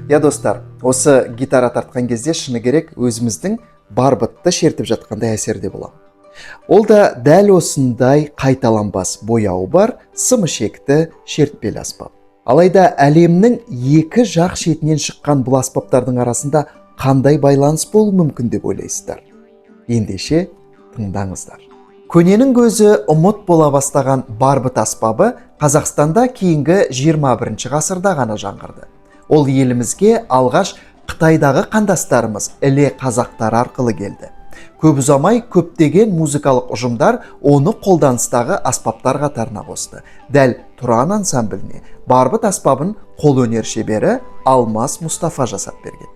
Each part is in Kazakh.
Иә, достар, осы гитара тартқан кезде, шыны керек, өзіміздің барбытты шертіп жатқандай әсерде боламын. Ол да дәл осындай қайталанбас бояуы бар сымышекті шертпелі аспап. Алайда әлемнің екі жақ шетінен шыққан бұл аспаптардың арасында қандай байланыс болуы мүмкін деп ойлайсыздар? Ендеше, тыңдаңыздар. Көненің көзі ұмыт бола бастаған барбыт аспабы Қазақстанда кейінгі 21 ғасырда ғана жаңғырды. Ол елімізге алғаш Қытайдағы қандастарымыз, іле қазақтары арқылы келді. Көп ұзамай көптеген музыкалық ұжымдар оны қолданыстағы аспаптар қатарына қосты. Дәл Тұран ансамбліне барбыт аспабын қолөнер шебері Алмас Мұстафа жасап берген.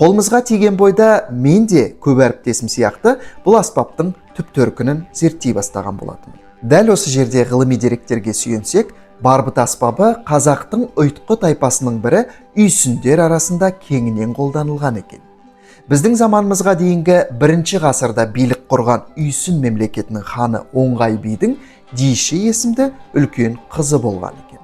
Қолымызға тиген бойда мен де көп әріптесім сияқты бұл аспаптың түп төркінін зерттей бастаған болатынмын. Дәл осы жерде ғылыми деректерге сүйенсек, барбыт аспабы қазақтың ұйтқы тайпасының бірі үйсіндер арасында кеңінен қолданылған екен. Біздің заманымызға дейінгі бірінші ғасырда билік құрған Үйсін мемлекетінің ханы Оңғай бидің Диші есімді үлкен қызы болған екен.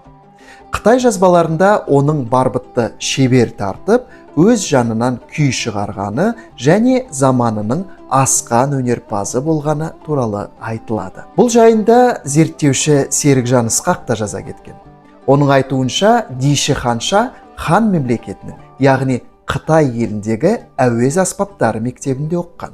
Қытай жазбаларында оның барбытты шебер тартып, өз жанынан күй шығарғаны және заманының асқан өнерпазы болғаны туралы айтылады. Бұл жайында зерттеуші Серікжан Ысқақ та жаза кеткен. Оның айтуынша, Диші ханша хан мемлекетінің, яғни Қытай еліндегі әуез аспаптары мектебінде оқыған.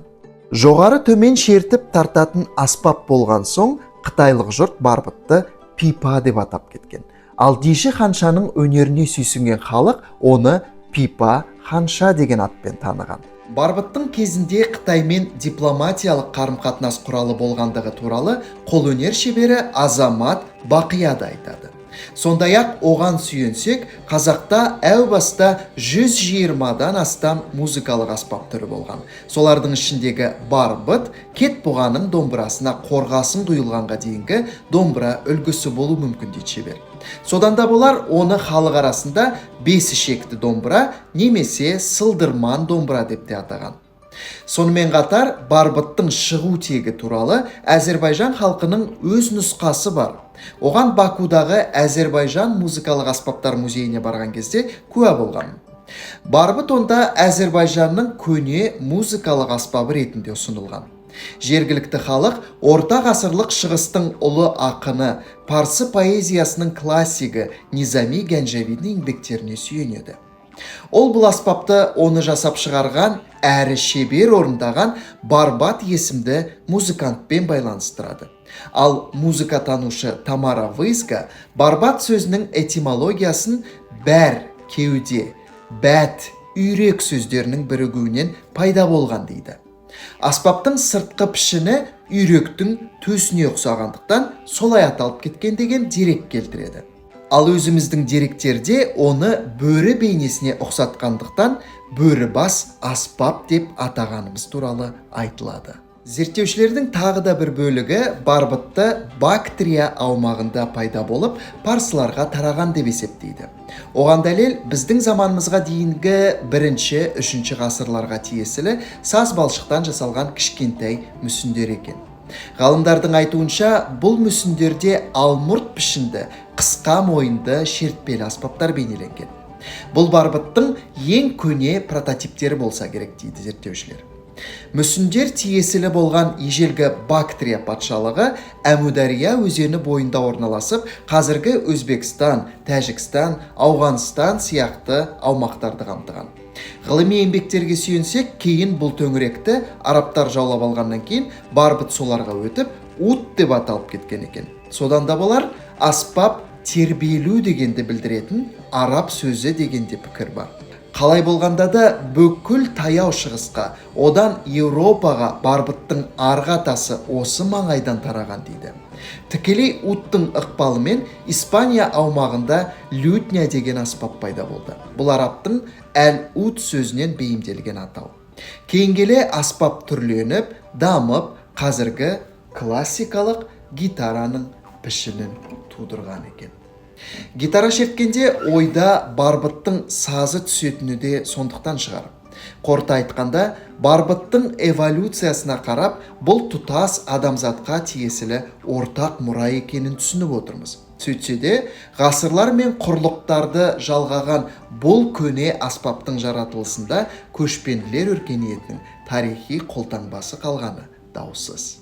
Жоғары төмен шертіп тартатын аспап болған соң, қытайлық жұрт барбытты пипа деп атап кеткен. Ал Диші ханшаның өнеріне сүйсінген халық оны Пипа ханша деген атпен таныған. Барбыттың кезінде Қытаймен дипломатиялық қарым-қатынас құралы болғандығы туралы қолөнер шебері Азамат Бақия да айтады. Сондай-ақ оған сүйенсек, қазақта әу баста 120-дан астам музыкалық аспап түрі болған. Солардың ішіндегі барбыт Кетбұғаның домбырасына қорғасын құйылғанға дейінгі домбыра үлгісі болу мүмкін дейді шебер. Содан да болар, оны халық арасында бес ішекті домбыра немесе сылдырман домбыра деп те атаған. Сонымен қатар барбыттың шығу тегі туралы Әзербайжан халқының өз нұсқасы бар. Оған Бакудағы Әзербайжан музыкалық аспаптар музейіне барған кезде куә болғанмын. Барбыт онда Әзербайжанның көне музыкалық аспабы ретінде ұсынылған. Жергілікті халық орта ғасырлық шығыстың ұлы ақыны, парсы поэзиясының классигі Низами Гәнжавидің еңбектеріне сүйенеді. Ол бұл аспапты оны жасап шығарған әрі шебер орындаған Барбат есімді музыкантпен байланыстырады. Ал музыка танушы Тамара Вызга барбат сөзінің этимологиясын бәр кеуде, бәт үйрек сөздерінің бірігуінен пайда болған дейді. Аспаптың сыртқы пішіні үйректің төсіне ұқсағандықтан солай аталып кеткен деген дерек келтіреді. Ал өзіміздің деректерде оны бөрі бейнесіне ұқсатқандықтан бөрі бас аспап деп атағанымыз туралы айтылады. Зерттеушілердің тағы да бір бөлігі барбытты Бактрия аумағында пайда болып, парсыларға тараған деп есептейді. Оған дәлел біздің заманымызға дейінгі бірінші, үшінші ғасырларға тиесілі саз балшықтан жасалған кішкентай мүсіндер екен. Ғалымдардың айтуынша, бұл мүсіндерде алмұрт пішінді, қысқа мойынды шертпелі аспаптар бейнеленген. Бұл барбыттың ең көне прототиптері болса керек дейді зерттеушілер. Мүсіндер тиесілі болған ежелгі Бактрия патшалығы Әмудария өзені бойында орналасып, қазіргі Өзбекстан, Тәжікстан, Ауғанстан сияқты аумақтарды қамтыған. Ғылыми еңбектерге сүйенсек, кейін бұл төңіректі арабтар жаулап алғаннан кейін барбыт соларға өтіп, ут деп аталып кеткен екен. Содан да болар, аспап тербелу дегенді білдіретін араб сөзі деген де пікір бар. Қалай болғанда да бүкіл Таяу Шығысқа, одан Еуропаға барбыттың арғы атасы осы маңайдан тараған дейді. Тікелей уттың ықпалымен Испания аумағында лютня деген аспап пайда болды. Бұл арабтың әл-ут сөзінен бейімделген атау. Кейін келе аспап түрленіп, дамып, қазіргі классикалық гитараның пішінін тудырған екен. Гитара шерткенде ойда барбыттың сазы түсетіні де сондықтан шығар. Қорыта айтқанда, барбыттың эволюциясына қарап, бұл тұтас адамзатқа тиесілі ортақ мұра екенін түсініп отырмыз. Сөйтсе де, ғасырлар мен құрлықтарды жалғаған бұл көне аспаптың жаратылысында көшпенділер өркениетінің тарихи қолтаңбасы қалғаны даусыз.